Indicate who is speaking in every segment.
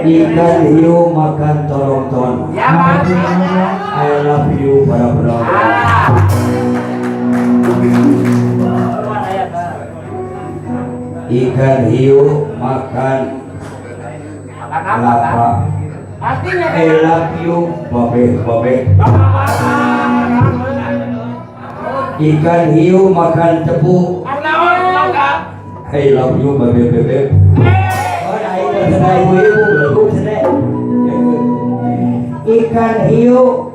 Speaker 1: Ikan hiu makan tolong-tolong. I love you para penonton. Ikan hiu makan kelapa. I love you babe-babe. Ikan hiu makan tebu. I love you babe-babe. Oh, nah itu sedai ibu-ibu, belum sedai. Ikan hiu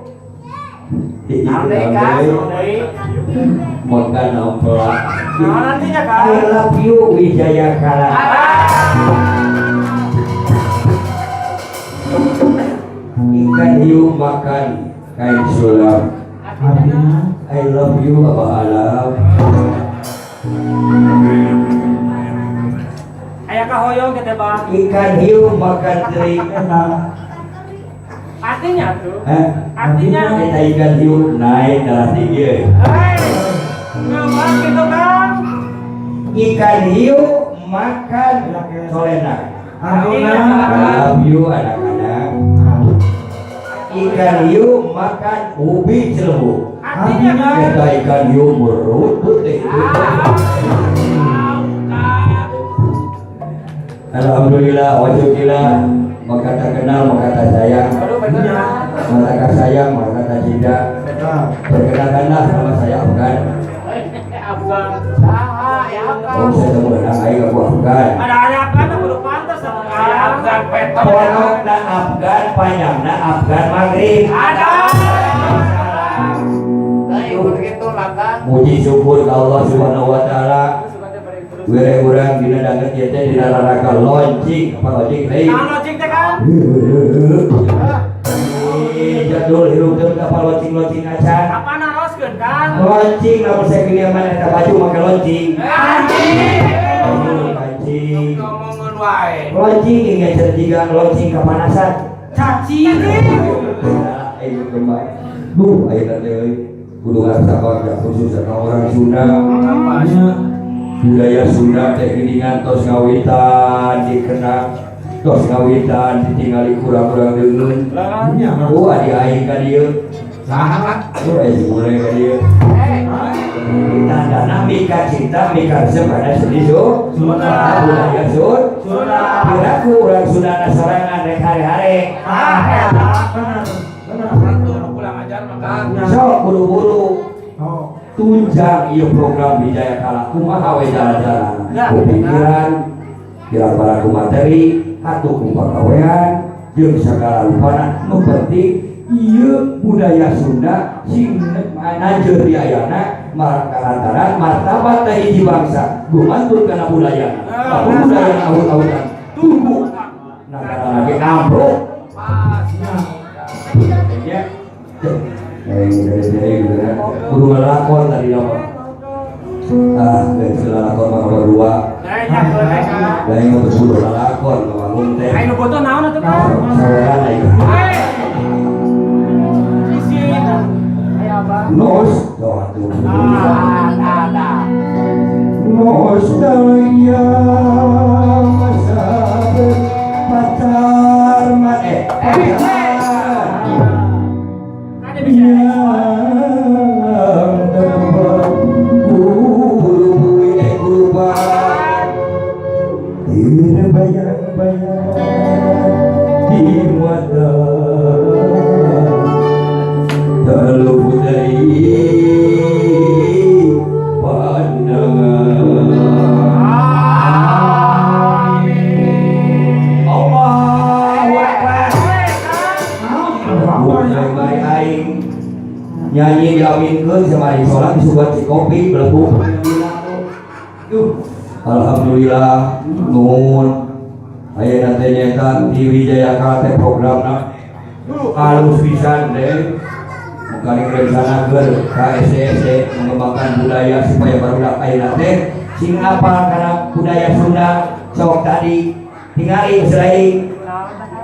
Speaker 1: makan ampela. I love you Wijaya Kala. Ikan hiu makan kain sulam. I love you Abah Alam.
Speaker 2: Aya kahoyong gitu bang.
Speaker 1: Ikan hiu makan teri.
Speaker 2: Artinya tuh.
Speaker 1: Hah?
Speaker 2: Artinya.
Speaker 1: Kita ikan hiu naik darah tinggi.
Speaker 2: Hei, memang gitu kan?
Speaker 1: Ikan hiu makan solenak. I love you anak-anak. Ikan hiu makan ubi celembu.
Speaker 2: Artinya kan?
Speaker 1: Kita ikan hiu merutut deh. Alhamdulillah, wajiblah. Maka tak kenal, maka tak sayang. Maka tak sayang, maka tak cinta. Perkenalkanlah nama saya Afgan. Oh, saya temu dengan aing aku Afgan.
Speaker 2: Ada Afgan aku pantas sama Afgan.
Speaker 1: Ponokna Afgan, panjangna Afgan Maghrib.
Speaker 2: Ada.
Speaker 1: Muji syukur ke Allah Subhanahu wa taala. Were urang dina danget ieu teh dina raraka loncing, apa loncing deui?
Speaker 2: Nah, loncing teh kan?
Speaker 1: Jadul hirup teh apa loncing-loncing acan.
Speaker 2: Apa naroskeun kan?
Speaker 1: Loncing lamun saya kieu mah eta baju make loncing.
Speaker 2: Anjing.
Speaker 1: Kancing.
Speaker 3: Ngomongan wae.
Speaker 1: Loncing ingat cerdikan loncing kepanasan.
Speaker 2: Cacing.
Speaker 1: Nah, ayo kembali. Duh, ayeuna teh euy. Kudu ngarasa bangga khusus ka orang Sunda. Budaya Sunda teh geuningan tos ngawitan dikenang, tos ngawitan ditingali kurang-kurang deungeun. Oh, adi aing ka dieu.
Speaker 3: Saha?
Speaker 1: Oh, aya si bule ka dieu. Tandana mika cinta mika resep kana sedih so.
Speaker 2: Sunda.
Speaker 1: Budaya Sunda. Piraku urang Sunda sorangan rek hare-hare.
Speaker 2: Ah, eta.
Speaker 3: Pulang ajar makan.
Speaker 1: Sok buru-buru tunjang ieu program Wijaya Kala kumaha we jalan-jalan. Ku pikiran kira-kira ku materi atuh ku pagawean jeung sagala rupana nu penting ieu budaya Sunda sing nanjeur di ayana kalantaran martabat teh hiji bangsa gumantung kana budayana. Lamun budayana awut-awutan tunggu nagara lagi ambruk. Ya. Kudu ngelakon tadi nama. Ah, geus lalakon mah nomor 2.
Speaker 2: Nah,
Speaker 1: Da yang untuk kudu lalakon ngawangun teh.
Speaker 2: Ayo nu butuh naon atuh kan?
Speaker 1: Saweran aing.
Speaker 2: Hei. Isin. Ayo abang.
Speaker 1: Nos, doa tuh.
Speaker 2: Ah, ada.
Speaker 1: Nostalgia masa berpacar
Speaker 2: Ada bisa.
Speaker 1: Yang tempat guru guru terbayang-bayang di mata terluput dari pandangan. Amin. Allahu Akbar. Mulai aing nyanyi diaminkeun sama di sholat disuguhan si kopi belebu. Duh, alhamdulillah nuhun. Ayeuna teh nyaeta di Wijaya Kala teh programna halus pisan deh. Mukali rencanakeun ka SSC mengembangkan budaya supaya barudak ayeuna teh sing apal kana budaya Sunda. Sok tadi tingali selain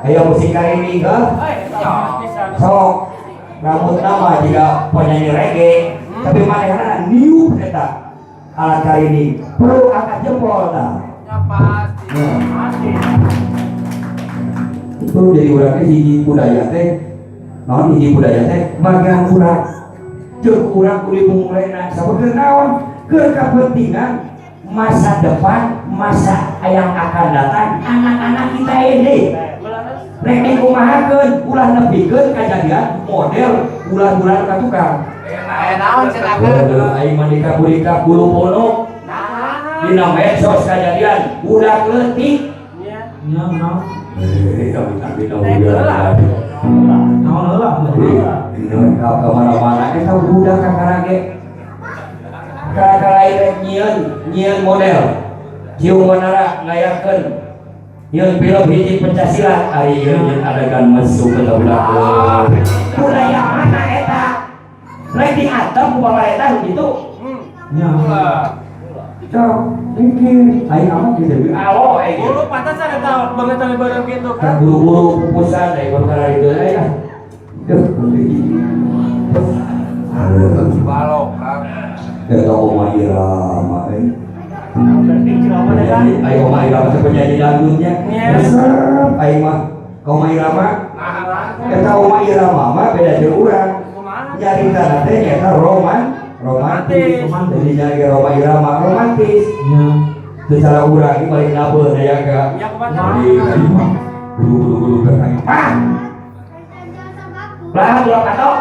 Speaker 1: ayo musik kali ini hah? Sok rambut nama jika penyanyi reggae tapi manehna niup eta alat kali ini perlu angkat jempol tah.
Speaker 3: Ya pasti.
Speaker 2: Pasti.
Speaker 1: Itu jadi urangnya hiji budaya teh naon, hiji budaya teh bagian urang ceuk urang kudu dimulena sabab keur naon, keur kepentingan masa depan, masa yang akan datang, anak-anak kita ini. Rek dikumahakeun, ulah nepikeun kajadian model ulah-ulah ka tukang.
Speaker 3: Eh, naon cenah, Kang?
Speaker 1: Aing mah dikabur bulu pono.
Speaker 3: Nah,
Speaker 1: dina medsos kajadian budak leutik.
Speaker 2: Iya.
Speaker 4: Nya naon?
Speaker 1: Eh, tapi
Speaker 2: Eh, heula.
Speaker 4: Naon heula?
Speaker 1: Ka kemana-mana eta budak kakara ge kakara rek nyieun nyieun model Ciung Wanara ngayakeun nyieun film hiji pencak silat, ari ieu nyieun adegan mesum eta budak. Budaya mana eta? Rek diantem ku bapak eta gitu.
Speaker 4: Nya.
Speaker 1: Cok, mikir aing amat gitu alo aing.
Speaker 2: Bulu pantas ada tahu banget bareng gitu
Speaker 1: Kan
Speaker 2: kan.
Speaker 1: buru-buru pupusan aing baru kana itu aya. Duh.
Speaker 3: Si balok, Kang.
Speaker 1: Eta Oma Irama eh.
Speaker 2: Berarti ceramah deh, Kang.
Speaker 1: Penyanyi, aing Oma Irama teh penyanyi dangdutnya.
Speaker 2: Iya.
Speaker 1: Resep aing mah ka Oma Irama.
Speaker 3: Nah,
Speaker 1: Eta Oma Irama mah beda jeung urang.
Speaker 2: Kumaha?
Speaker 1: Nyaritana teh eta romantis.
Speaker 4: Romantis.
Speaker 1: Jadi nyari Rhoma Irama romantis.
Speaker 4: Nya.
Speaker 1: Secara urang ini paling nabeun aya ka.
Speaker 2: Ya kumaha?
Speaker 1: Jadi aing mah buru-buru buru aing. Ah! Lah ulah katok.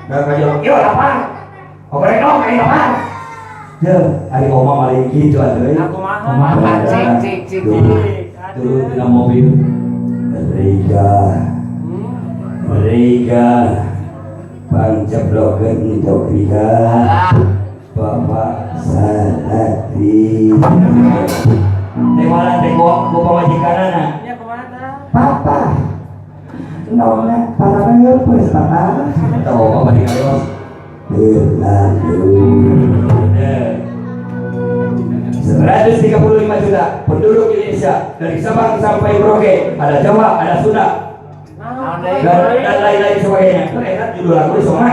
Speaker 1: Lah kajolok ieu lapar. Obrek dong aing lapar. Deuh, ari oma maling kitu atuh euy.
Speaker 2: Nah, kumaha?
Speaker 4: Kumaha?
Speaker 3: Cik, cik, cik.
Speaker 1: Turun, turun tina mobil. Rika, Rika, pangceplokeun untuk Rika. Bapak Sanatri. Teh malah teh ku ku pamajikanana.
Speaker 2: Ya kumaha tah?
Speaker 1: Papa. Nona, para ngeupes papa. Tahu apa di kalios? Terlalu. 135 juta penduduk Indonesia dari Sabang sampai Merauke, ada Jawa, ada Sunda,
Speaker 2: Naon
Speaker 1: dan lain-lain sebagainya. Itu enak judul lagu di Soma.